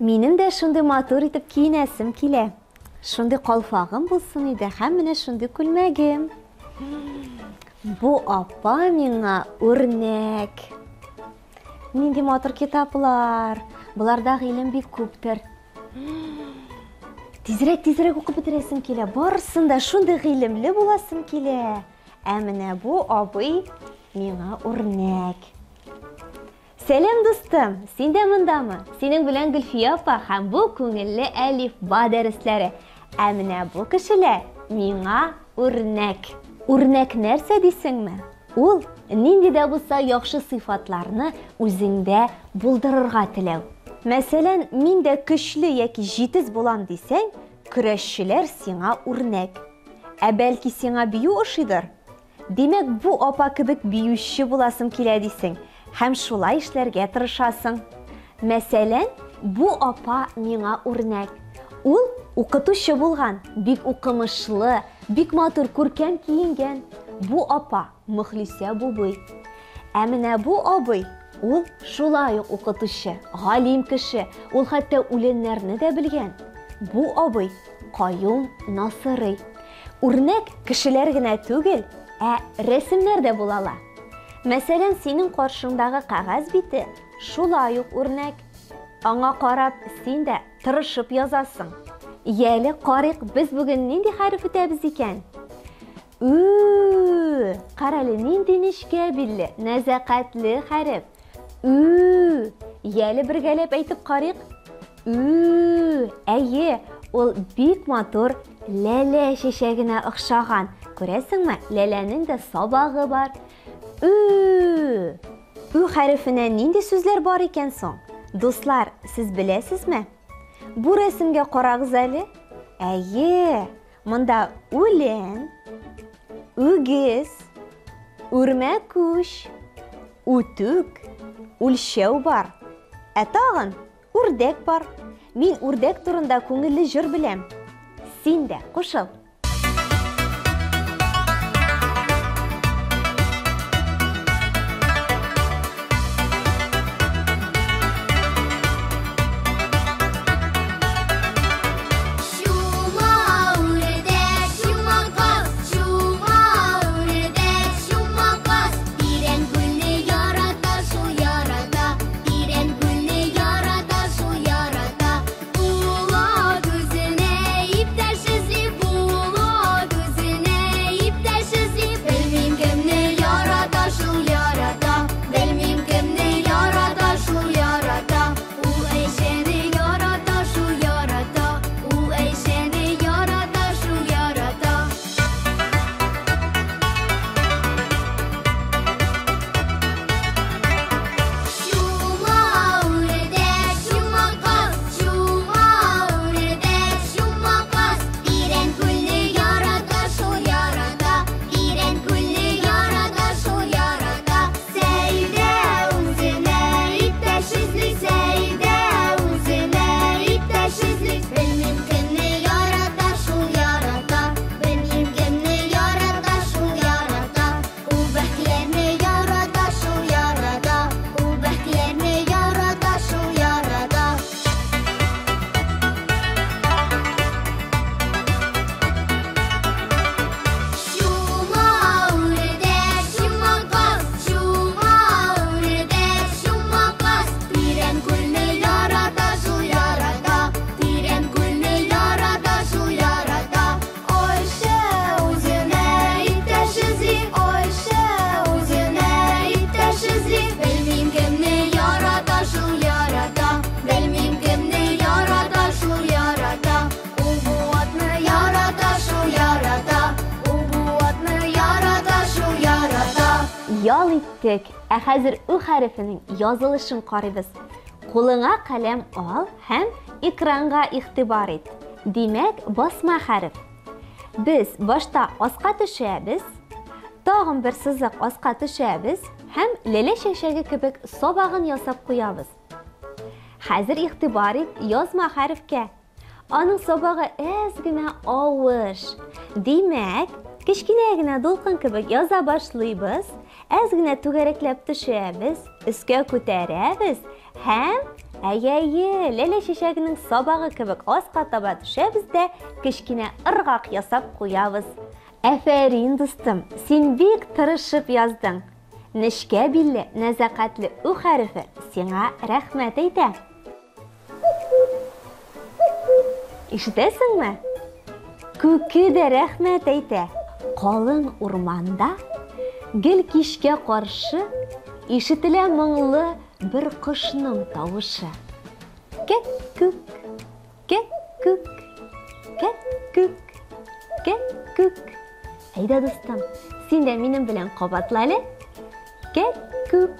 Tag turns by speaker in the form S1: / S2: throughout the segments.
S1: Минем дә шундый матур итеп киенәсем килә. Шундый калфагым булсын иде һәм менә шундый күлмәгем. Бу апа миңа үрнәк. Нинди матур китаплар. Боларда гыйлем бик күптер. Тизрәк, тизрәк укып бетерәсем килә. Барысын да шундый гыйлемле буласым килә. Ә менә бу абый миңа үрнәк. Сәлам, дустым! Син дә мондамы? Синең белән Гөлфия апа һәм бу күңелле әлифба дәресләре. Ә менә бу кешеләр миңа үрнәк. Үрнәк нәрсә дисеңме? Ул нинди дә булса яхшы сыйфатларны үзеңдә булдырырга теләү. Мәсәлән, мин дә көчле яки җитез булам дисәң, көрәшчеләр сиңа үрнәк. Ә бәлки сиңа бию ошыйдыр? Димәк, бу апа кебек биюче буласым килә дисең һәм шулай эшләргә тырышасың. Мәсәлән, бу апа миңа үрнәк. Ул укытучы булган, бик укымышлы, бик матур күркәм киенгән. Бу апа Мөхлисә Бубый. Ә менә бу абый, ул шулай ук укытучы, галим кеше, ул хәтта үләннәрне дә белгән. Бу абый Каюм Насырый. Үрнәк кешеләр генә түгел, ә рәсемнәр дә була ала. Мәсәлән, синең каршыңдагы кәгазь бите шулай ук үрнәк. Аңа карап, син дә тырышып язасың. Яле, карыйк, без бүген нинди хәреф үтәбез икән? Ү! Карале, нинди нечкә билле, нәзакәтле хәреф. Ү! Яле, бергәләп әйтеп карыйк. Ү! Әйе, ул бик матур ләлә чәчәгенә охшаган. Күрәсеңме, ләләнең дә сабагы бар. Ү! Ү хәрефенә нинди сүзләр бар икән соң? Дуслар, сез беләсезме? Бу рәсемгә карагыз әле. Әйе, монда үлән, үгез, үрмәкүч, үтүк, үлчәү бар. Ә тагын Үрдәк бар. Мин үрдәк турында күңелле җыр беләм. Син дә кушыл.
S2: Чума үрдәк, чума каз, чума үрдәк, чума каз. Тирән күлне ярата шул ярата, Тирән күлне ярата шул ярата. Булат үзенә иптәш эзли, Булат үзенә иптәш эзли. Белмим кемне ярата шул ярата, Белмим кемне ярата шул ярата. Ул Әйшәне ярата шул ярата, Ул Әйшәне ярата шул ярата. Чума үрдәк, чума каз, чума үрдәк, чума каз. Тирән күлне ярата шул ярата, Тирән күлне ярата шул ярата. Сәйдә үзенә иптәш эзли, Сәйдә үзенә иптәш эзли. Белмим кемне ярата шул ярата, Белмим кемне ярата шул ярата. Ул Бәхтиярне ярата шул ярата, Ул Бәхтиярне ярата шул ярата. Чума үрдәк, чума каз, чума үрдәк, чума каз. Тирән күлне ярата шул ярата, Тирән күлне ярата шул ярата. Айшә үзенә иптәш эзли, Айшә үзенә иптәш эзли. Белмим кемне ярата шул ярата, Белмим кемне ярата шул ярата. Ул бу атны ярата шул ярата, Ул бу атны ярата шул ярата.
S1: Ял иттек. Ә хәзер Ү хәрефенең язылышын карыйбыз. Кулыңа каләм ал һәм экранга игътибар ит. Димәк, басма хәреф. Без башта аска төшәбез, тагын бер сызык аска төшәбез һәм ләлә чәчәге кебек сабагын ясап куябыз. Хәзер игътибар ит язма хәрефкә. Аның сабагы әз генә авыш. Димәк, кечкенә генә дулкын кебек яза башлыйбыз, әз генә түгәрәкләп төшәбез, өскә күтәрәбез һәм Әйе-әйе, ләлә чәчәгенең сабагы кебек аска таба төшәбез дә, кечкенә ыргак ясап куябыз. Әфәрин, дустым, син бик тырышып яздың. Нечкә билле, нәзакәтле Ү хәрефе сиңа рәхмәт әйтә. Ишетәсеңме? Күке дә рәхмәт әйтә. Калын урманда гел кичкә каршы ишетелә моңлы бер кошның тавышы. Кәк-күк, кәк-күк, кәк-күк, кәк-күк. Әйдә, дустым, син дә минем белән кабатла әле. Кәк-күк,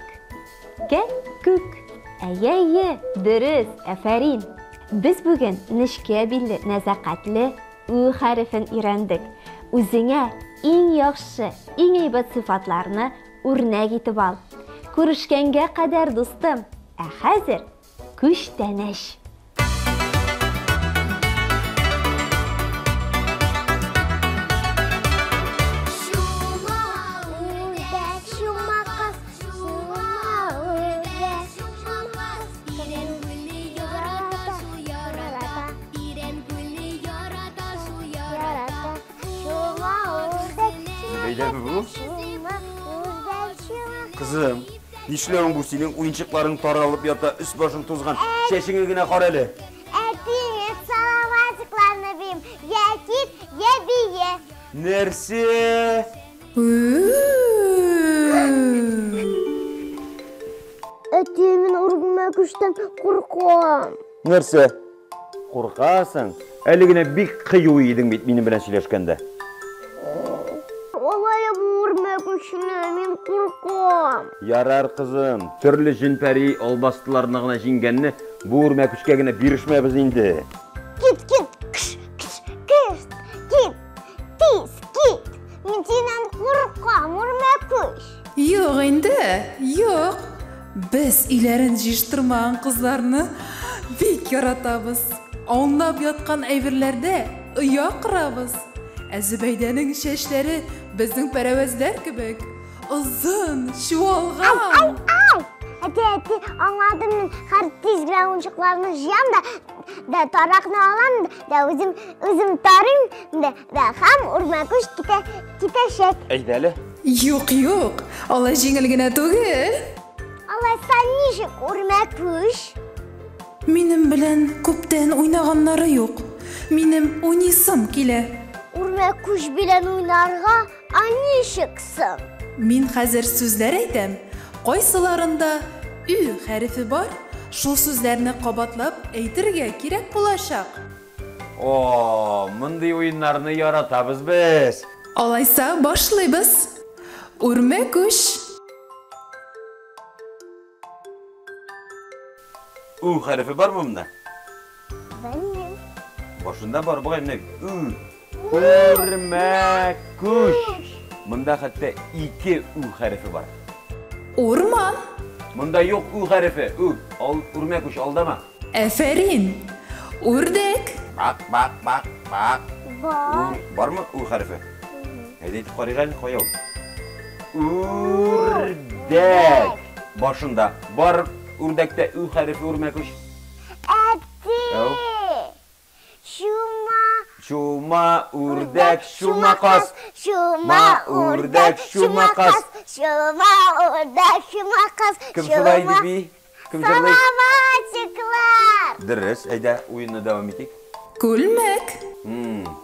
S1: кәк-күк. Әйе, әйе, дөрес, әфәрин. Без бүген нечкә билле, нәзакәтле Ү хәрефен өйрәндек. Үзеңә иң яхшы, иң әйбәт сыйфатларны үрнәк итеп ал. Күрешкәнгә кадәр, дустым. Ә хәзер күчтәнәч.
S3: Бәйдәме бу? Кызым, нишләвең бу синең уенчыкларың таралып ята, өс башың тузган. Чәчеңе генә кара әле.
S2: Әти, мин салаватикларны бим. Я кит, я бие.
S3: Нәрсә?
S2: Әти, мин үрмәкүчтән куркам.
S3: Нәрсә? Куркасың? Әле генә бик кыю идең бит минем белән сөйләшкәндә.
S2: Алай бу үрмәкүчне, мин куркам.
S3: Ярар, кызым, төрле җен-пәри албастыларны гына җиңгәнне бу үрмәкүчкә генә бирешмәбез инде.
S2: Кит, кит, кш, кш, кш, кит, тиз, кит. Мин синнән куркам, үрмәкүч.
S4: Юк инде, юк. Без өйләрен җыештырмаган кызларны бик яратабыз. Аунап яткан әйберләрдә оя корабыз. Ә Зөбәйдәнең чәчләре безнең пәрәвәзләр кебек озын, чуалган.
S2: Ай, ай! Әти, әти, аңладым мин. Хәзер тиз генә уенчыкларны җыям да, да таракны алам да, үзем үзем тарыйм да, да һәм үрмәкүч китә китәчәк.
S3: Әйдә әле.
S4: Юк, юк, алай җиңел генә түгел.
S2: Алайса ничек үрмәкүч?
S4: Минем белән күптән уйнаганнары юк. Минем уйныйсым килә.
S2: Үрмәкүч белән уйнарга, а ничек соң?
S4: Мин хәзер сүзләр әйтәм, кайсыларында Ü хәрефе бар, шул сүзләрне кабатлап әйтергә кирәк булачак.
S3: О, мондый уеннарны яратабыз без.
S4: Алайса башлыйбыз. Үрмәкүч.
S3: Ү хәрефе бармы монда?
S2: Белмим.
S3: Башында бар бугай менә Ү. Үрмәкүч. Монда хәтта ике Ү хәрефе бар.
S4: Урман.
S3: Монда юк Ү хәрефе. Ү. Ал, үрмәкүч алдама.
S4: Әфәрин. Үрдәк.
S3: Бак, бак, бак, бак.
S2: Бар.
S3: Үр, бармы Ү хәрефе? Әйдә әйтеп карыйк әле, кая ул? Үрдәк. Башында бар үрдәктә Ү хәрефе үрмәкүч.
S2: Әти!
S3: Әү.
S2: Чума.
S3: Чума, үрдәк, чума каз.
S2: Чума,
S3: үрдәк, чума каз.
S2: Чума, үрдәк, чума каз.
S3: Кем шулай дип би? Кем җырлый?
S2: Салаватиклар.
S3: Дөрес, әйдә, уенны дәвам итик.
S4: Күлмәк.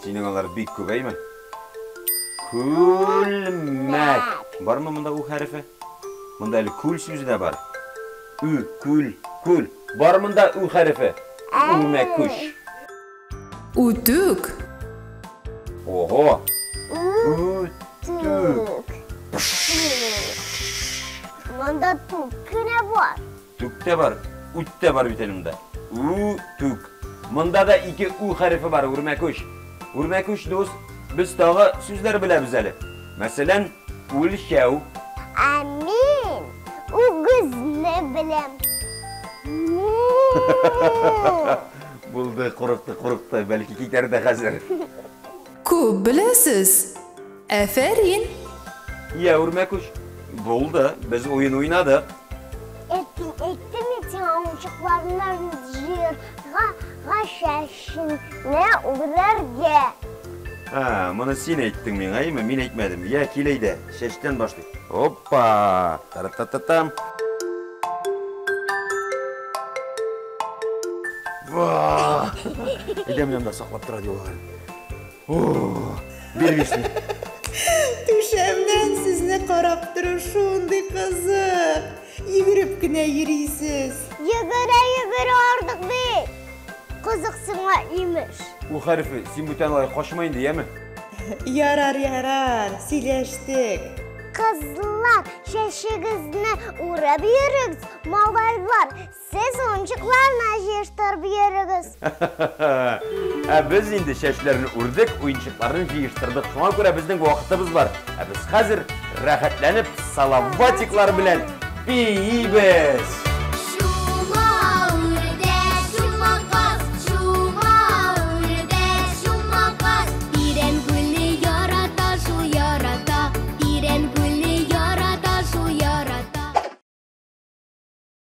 S3: Синең алар бик күп, әйме? Күлмәк. Бармы монда У хәрефе? Монда әле күл сүзе дә бар. Ү, күл, күл. Бар монда Ү хәрефе. Үрмәкүч.
S4: Үтүк.
S3: Ого. Үтүк.
S2: Монда түк кенә бар.
S3: Түк тә бар, үт тә бар бит әле монда. Үтүк. Монда да ике У хәрефе бар, үрмәкүч. Үрмәкүч дус, без тагы сүзләр беләбез әле. Мәсәлән, үлчәү.
S2: Ә мин үгезне беләм.
S3: Булды, курыкты, курыкты. Бәлки китәр дә хәзер.
S4: Күп беләсез. Әфәрин.
S3: Я, үрмәкүч. Булды, без уен уйнадык.
S2: Әти, әйттем мин сиңа уенчыклар Уенчыкларны җыярга, га чәчне үрергә.
S3: Ә, моны син әйттең миңа, әйме? Мин әйтмәдем. Я, кил әйдә, чәчтән башлыйк. Опа! Тара-та-та-там. Ва! Әйдә, менә монда саклап тора ди ул. О, бир бишне.
S4: Түшәмнән сезне карап тору шундый кызык. Йөгереп кенә йөрисез.
S2: Йөгерә-йөгерә ардык бит. Кызык сиңа, имеш.
S3: У хәрефе, син бүтән алай качма инде, яме?
S4: Ярар, ярар, сөйләштек.
S2: Кызлар, чәчегезне урып йөрегез, малайлар, сез уенчыкларны җыештырып йөрегез.
S3: Ә без инде чәчләрне үрдек, уенчыкларны җыештырдык. Шуңа күрә безнең вакытыбыз бар. Ә без хәзер рәхәтләнеп салаватиклар белән биибез.